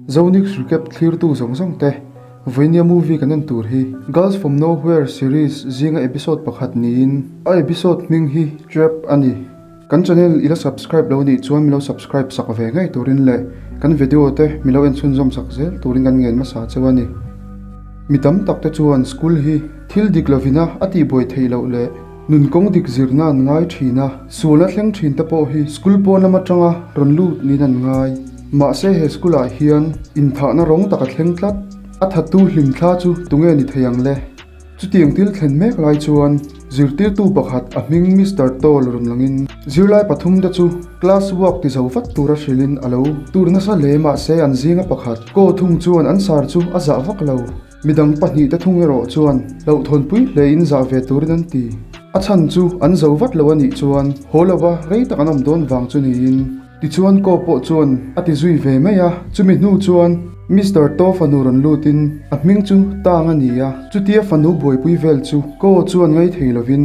Zonix Recap thlirtu zawng zawng te, Vawinia movie kan en tur hi Girls From Nowhere series zinga episode pakhat niin a episode hming hi Trap a ni. Kan channel i la subscribe lo nih chuan milo subscribe sak ve ngei turin leh kan video te milo en chhunzawm sak zel turin kan ngen hmasa cheu a ni. Mi tam tak te chuan school hi thil dik lovina a tihbuai theih loh leh Nun kawng dik zirna an ngai thin a, sualna thleng thin te pawh hi school pawn lam atanga rawn lut niin an ngai. Mahse he school ah hian inthahna rawng tak a thleng tlat. A thattu hlimthla chu tunge ni thei ang le? Chutiang thil thlen mek lai chuan zirtirtu pakhat a hming Mister Toll rawn langin zirlai pathum te chu class work ti zo vat tura hrilhin a lo tur nasa hle mahse an zinga pakhat Ko thung chuan an sar chu a zah vak lo. Midang pahnihte thung erawh chuan hlauhthawnpui hlein zah ve turin an ti. A chhan chu an zo vat lo a nih chuan haw lova rei tak an awm dawn vang chu niin. Tichuan Ko pawh chuan a ti zui ve mai a, chumi hnu chuan Mister To fanu rawn lutin a hming chu Tang a ni a, chutia fanu buaipui vel chu Ko chuan ngai thei lovin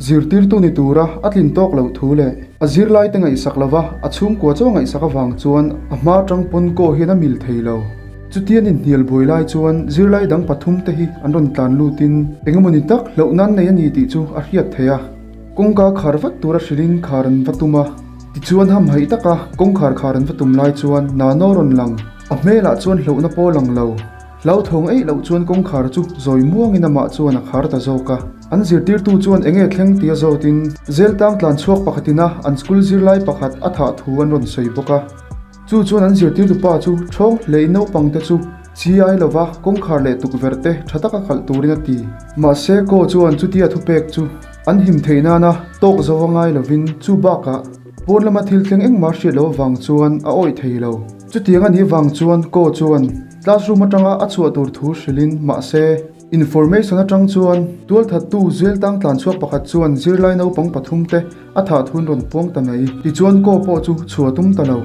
zirtirtu ni tura a tlin tawk loh thu leh a zirlaite ngaihsak lova a chhungkua chaw ngaihsak avang chuan a hma tang pawn Ko hian a mil thei lo. Chutian inhnial buai lai chuan zirlai dang pathum te hi an rawn tlan lutin engemawni tak hlauh nan nei a ni tih chu a hriat theih a. Kawngka khar vat tura hrilhin khar an va tum a, tichuan hamhaih taka kawngkhar khar an va tum lai chuan Nano rawn lang. A hmelah chuan hlauhna pawh lang lo. Hlauthawng eih loh chuan kawngkhar chu zawi muangin amah chuan a khar ta zawk a. An zirtirtu chuan enge thleng tia zawtin Zeltang tlan chhuak pakhatina an school zirlai pakhat a thah thu an rawn sawi bawk a. Chu chuan an zirtirtu pa chu ṭhawng hlei naupang te chu chi ai lova kawngkhar leh tukverh te ṭha taka khalh turin a ti. Mahse Ko chuan chutia thupek chu an him theih nana tawk zo a ngai lovin chu bakah pawn lama thil thleng engmah hriat loh avang chuan a awih thei lo. Chutiang a nih vang chuan Ko chuan classroom atanga a chhuah tur thu hrilhin mahse Information atang chuan tualthattu Zeltang tlanchhuak pakhat chuan zirlai naupang pathum te a thah thun rawn puang ta mai. Tichuan Ko pawh chu chhuah tum ta lo.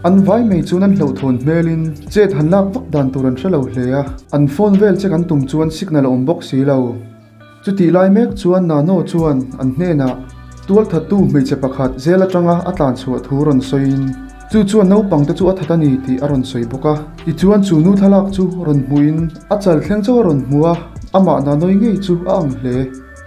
An vai mai chuan an hlauhthawn hmelin chet han lak vak dan tur an hre lo hle a, an phone vel check an tum chuan signal a awm bawk si lo. Chutih lai mek chuan Nano chuan an hnenah tualthattu hmeichhe pakhat zel atanga a tlanchhuah thu rawn sawiin, Chu chuan naupang te chu a that a ni tih a rawn sawi bawk a. Tichuan chu nu thlalak chu rawn hmuhin a chal thleng chauh a rawn hmu a, amah Nanoi ngei chu a ang hle.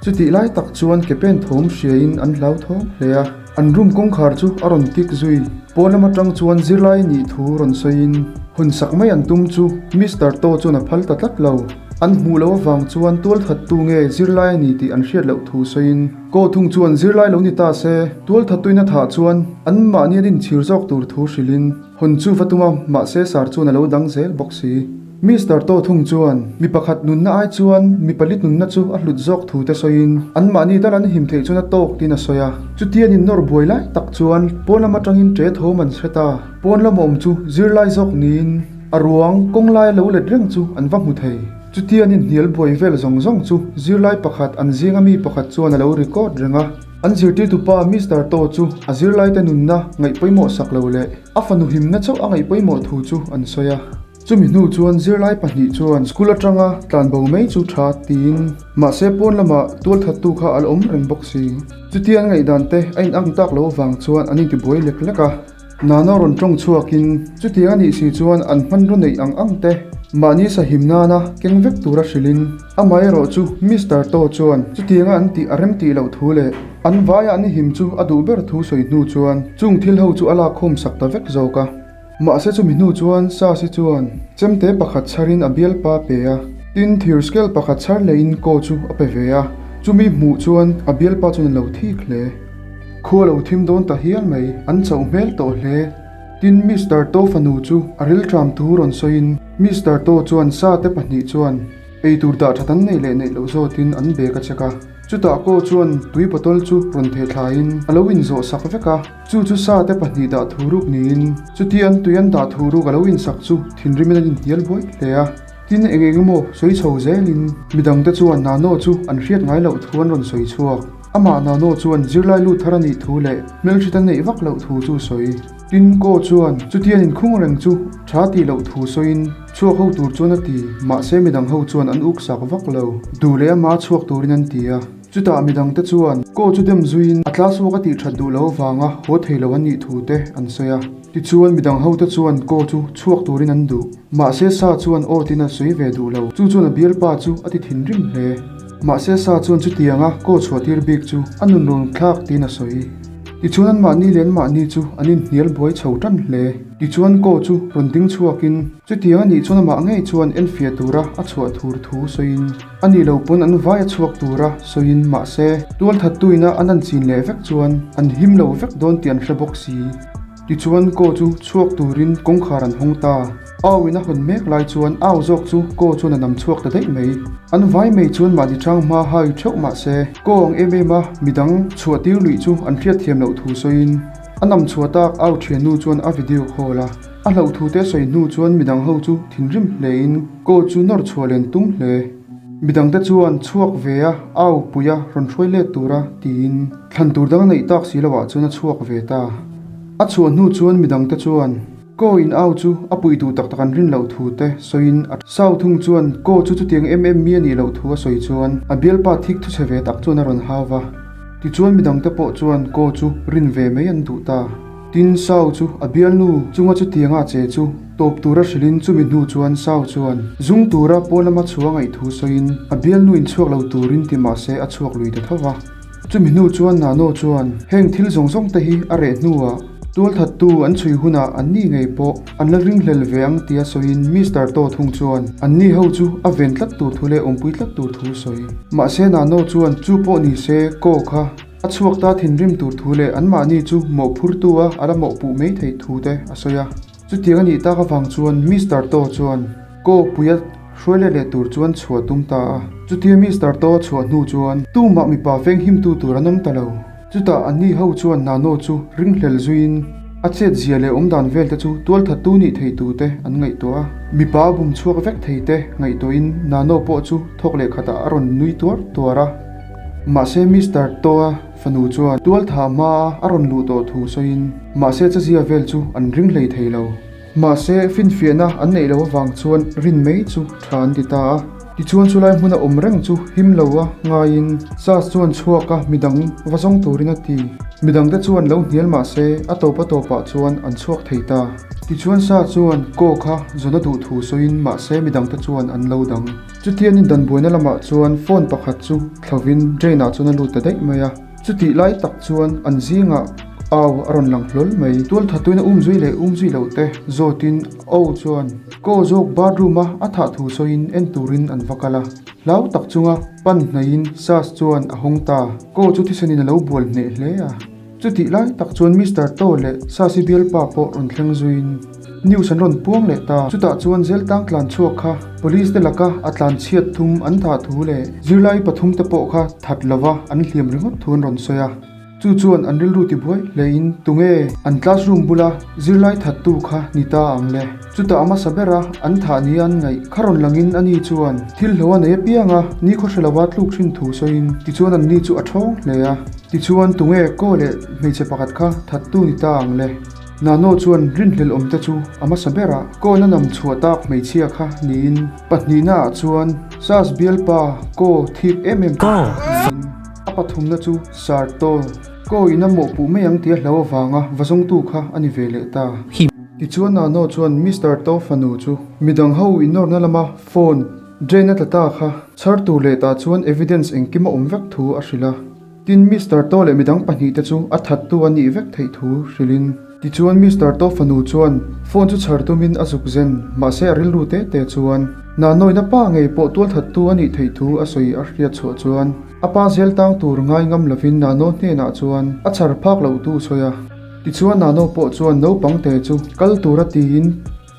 Chutih lai tak chuan ke pen thawm hriain an hlauthawng hle a, an room kawngkhar chu a rawn kik zui. Pawn lam atang chuan zirlai nih thu rawn sawiin hawn sak mai an tum chu Mister To chuan a phal ta tlat lo. An hmuh loh avang chuan tualthattu nge zirlai a ni tih an hriat loh thu sawiin Ko thung chuan zirlai lo ni ta se, tualthattuin a thah chuan anmahni an inchhir zawk tur thu hrilhin hawn chu va tum a, mahse sar chuan a lo dang zel bawk si. Mister To thung chuan mi pakhat nunna ai chuan mi pali nunna chu a hlut zawk thu te sawiin anmahni tal an him theih chuan a tawk tiin a sawi a. Chutian innawr buai lai tak chuan pawn lam atangin ṭe thawm an hre ta. Pawn lam awm chu zirlai zawk niin a ruang kawng lai lo let reng chu an va hmu thei. Chutian inhnial buai vel zawng zawng chu zirlai pakhat an zinga mi pakhat chuan a lo record reng a. An zirtirtu pa Mister To chu a zirlaite nunna ngaih pawimawh sak lo leh a fanu himna chauh a ngaih pawimawh thu chu an sawi a. Chumi hnu chuan zirlai pahnih chuan school atanga tlanbo mai chu tha tiin mahse pawn lamah tualthattu kha a la awm reng bawk si. Chutian ngaihdan te a inang tak lo avang chuan an intibuai lek lek a. Nana rawn tawng chhuakin chutiang a nih si chuan an hmanraw neih ang ang te mahni sahim nana keng vek tura hrilhin amaherawh chu Mister To chuan chutianga an tih a rem tih loh thu leh an vaia an him chu a duh ber thu sawi hnu chuan chung thil ho chu a lakkhawm sak ta vek zawk a. Mahse chumi hnu chuan Sasi chuan chemte pakhat chharin a bialpa pe a, tin thir scale pakhat chhar lehin Ko chu a pe ve a, chumi hmuh chuan a bialpa chuan a lo thik hle. Khua lo thim dawn ta hial mai, an chauh hmel tawh hle. Tin, Mister To fanu chu a rilṭam thu rawn sawiin Mister To chuan sa te pahnih chuan eitur dah ṭhat an neih leh neih loh zawtin an bag a check a. Chutah Ko chuan tui bottle chu rawn theh thlaiin a lo inzawh sak vek a, chu chu sa te pahnih dah thu ruk niin chuti an tui an dah thu ruk a lo insak chu thinrimin an inhnial buai hle a. Tin, eng eng emaw sawi chho zelin midangte chuan Nano chu an hriat ngai loh thu an rawn sawi chhuak. Amah Nano chuan zirlai lut thar a nih thu leh hmelhrit a neih vak loh thu chu sawi. Tin, Ko chuan chutian inkhung reng chu tha tih loh thu sawiin chhuak ho tur chuan a ti, mahse midang ho chuan an uk sak vak lo. Duh leh ama chhuak turin an ti a. Chutah midang te chuan Ko chu dem zuiin a class work a tih that duh loh avanga haw thei lo an nih thu te an sawi a. Tichuan midang ho te chuan Ko chu chhuak turin an duh. Mahse Sa chuan aw tiin a sawi ve duh lo. Chu chuan a bialpa chu a ti thinrim hle. Mahse Sa chuan chutianga Ko chhuah tir bik chu a nun rawn thlak tiin a sawi. Tichuan anmahni leh anmahni chu an inhnial buai chho tan hle. Tichuan Ko chu rawn ding chhuakin chutiang a nih chuan amah ngei chuan enfiah tura a chhuah thur thu sawiin a nih lo pawn an vai a chhuak tura sawiin mahse tualthattuina an an chin leh vek chuan an him lo vek dawn tih an hre bawk si. Tichuan Ko chu chhuak turin kawngkhar an hawng ta. Au in a hawn mek lai chuan au zawk chu Ko chuan a nam chhuak ta daih mai. An vai mai chuan mahni chang hma hai theuh mah se Ko ang em em a midang chhuah tir luih chu an hriat thiam loh thu sawiin a nam chhuah tak au thiannu chuan a video call a. A hlauh thu te sawi hnu chuan midang ho chu thinrim hle in Ko chu nawr chhuah len tum hle. Midang te chuan chhuak ve a au pui a rawn hruai let tura tiin thlan tur dang neih tak si loh ah chuan a chhuak ve ta. A chhuah hnu chuan midang te chuan Ko in au chu a puih duh tak tak an rin loh thu te sawiin a Sau thung chuan Ko chu chutiang em em mi a nih loh thu a sawi chuan a bialpa thik thu che ve tak chuan a rawn hau va. Tichuan midang te pawh chuan Ko chu rin ve mai an duh ta. Tin Sau chu a bialnu chunga chutianga che chu tawp tura hrilhin chumi hnu chuan Sau chuan zung tura pawn lama chhuah ngaih thu sawiin a bialnu in chhuak lo turin ti mahse a chhuak lui ta tho va. Chumi hnu chuan Nano chuan heng thil zawng zawng te hi a reh hnuah tualthattu an chhui hunah an ni ngei pawh an la ringhlel ve ang tia sawiin Mister To thung chuan an ni ho chu a ven tlat tur thu leh awmpui tlat tur thu sawi. Mahse Nano chuan chu pawh ni se Ko kha a chhuak ta thinrim tur thu leh anmahni chu mawhphurtu a a la mawhpuh mai theih thu te a sawi a. Chutiang a nih tak avang chuan Mister To chuan Ko puia hruai let leh tur chuan chhuah tum ta a. Chutia Mister To a chhuah hnu chuan tumah mipa veng himtu tur an awm ta lo. Chutah anni ho chuan Nano chu ringhlel zuiin a chet zia leh awmdan vel te chu tualthattu nih thei tu te an ngaihtuah a. Mipa a bum chhuak vek thei te ngaihtuahin Nano pawh chu thawk leh khatah a rawn nui tuar tuar a. Mahse Mister To a fanu chuan tualthah hmaa a rawn luh tawh thu sawiin mahse chazia vel chu an ring hlei thei lo. Mahse finfiahna an neih loh avang chuan rin mai chu tha an ti ta a. Tichuan chulai hmuna awm reng chu him lo a ngaiin Sas chuan chhuak a midang va zawng turin a ti. Midangte chuan lo hnial mahse a tawp a tawpah chuan an chhuak thei ta. Tichuan Sa chuan Ko kha zawn a duh thu sawiin mahse midangte chuan an lo dang. Chutian in dan buaina lamah chuan phone pakhat chu thlovin drain ah chuan a lut ta daih mai a. Chutih lai tak chuan an zingah au a rawn lang hlawl mai. Tualthatuin a um zui leh um zui loh te zawtin Au chuan Ko zawk bathroom a a thah thu sawiin en turin an va kal a. Hlau tak chunga pan hnaihin Sas chuan a hawng ta. Ko chu thisenin a lo bual hneh hle a. Chutih lai tak chuan Mister To leh Sasi bialpa pawh rawn thleng zuiin news an rawn puang leh ta. Chutah chuan Zeltang tlan chhuak kha police te laka a tlan chhiat thum an thah thu leh zirlai pathum te pawh kha that lova an hliam ringawt thu an rawn sawi a. Chu chuan an rilru tibuai hlein tunge an classroom bula zirlai thattu kha ni ta ang le. Chutah a hmasa bera an thah nia an ngaih kha rawn langin ani chuan thil hlo a nei apiang a, nikhaw hre lova tluk thin thu sawiin tichuan an ni chu a thawng hle a. Tichuan tunge kaw leh hmeichhe pakhat kha thattu ni ta ang le. Nano chuan rinhlelh awm te chu a hmasa berah kawna nam chhuah tak hmeichhia kha niin pahnihna ah chuan Sas bialpa kaw thik em em kha niin a pathumna chu Sir Tawl kaw in a mawhpuh mai ang tia hlo avanga va zawngtu kha a ni ve leh ta. Tichuan Nano chuan Mister To fanu chu midang ho inawrna lama phone drain a tla ta kha chhar tur leh tah chuan evidence engkim a awm vek thu a hrilh a. Tin Mister To leh midang pahnihte chu a thattu a nih vek theih thu hrilhin. Tichuan Mister To fanu chuan phone chu chhar tumin a zuk zen mahse a rilru te te chuan Nanoina pa ngei pawh tual thattu a nih theih thu a sawi a hriat chhuah chuan a pa zel tang tur ngai ngam lovin Nano hnenah chuan a chhar phak loh tu sawi a. Tichuan Nano pawh chuan naupang te chu kal tura tiin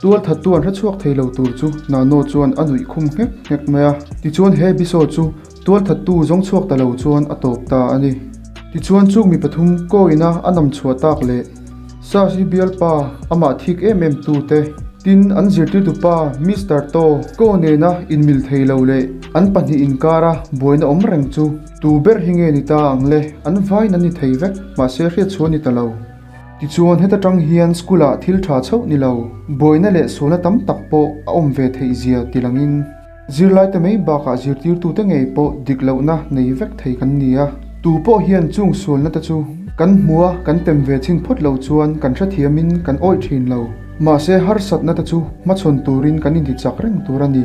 tual thattu an hre chhuak thei lo tur chu Nano chuan a nuih khum nghek nghek mai a. Tichuan he episode chu tual thattu zawng chhuak ta lo chuan a tawp ta a ni. Tichuan chung mi pathum kawina a nam chhuah tak leh Sas hi bialpa amah thik em em tu te tin an zirtirtu pa Mister To Ko nena inmil thei lo leh an pahnih inkara buaina awm reng chu Tu ber hi nge ni ta ang le, an vaiin an ni thei vek, mahse hriat chhuah a ni ta lo. Tichuan heta tang hian school ah thil tha chauh ni lo, buaina leh sualna tam tak pawh a awm ve theih zia ti langin. Zirlaite mai bakah zirtirtute ngei pawh dik lohna nei vek thei kan ni a. Tu pawh hian chung sualna te chu kan hmu a, kan tem ve chhin phawt lo chuan kan hrethiamin kan awih thin lo. Mahse harsatna te chu hmachhawn turin kan intichak reng tur a ni.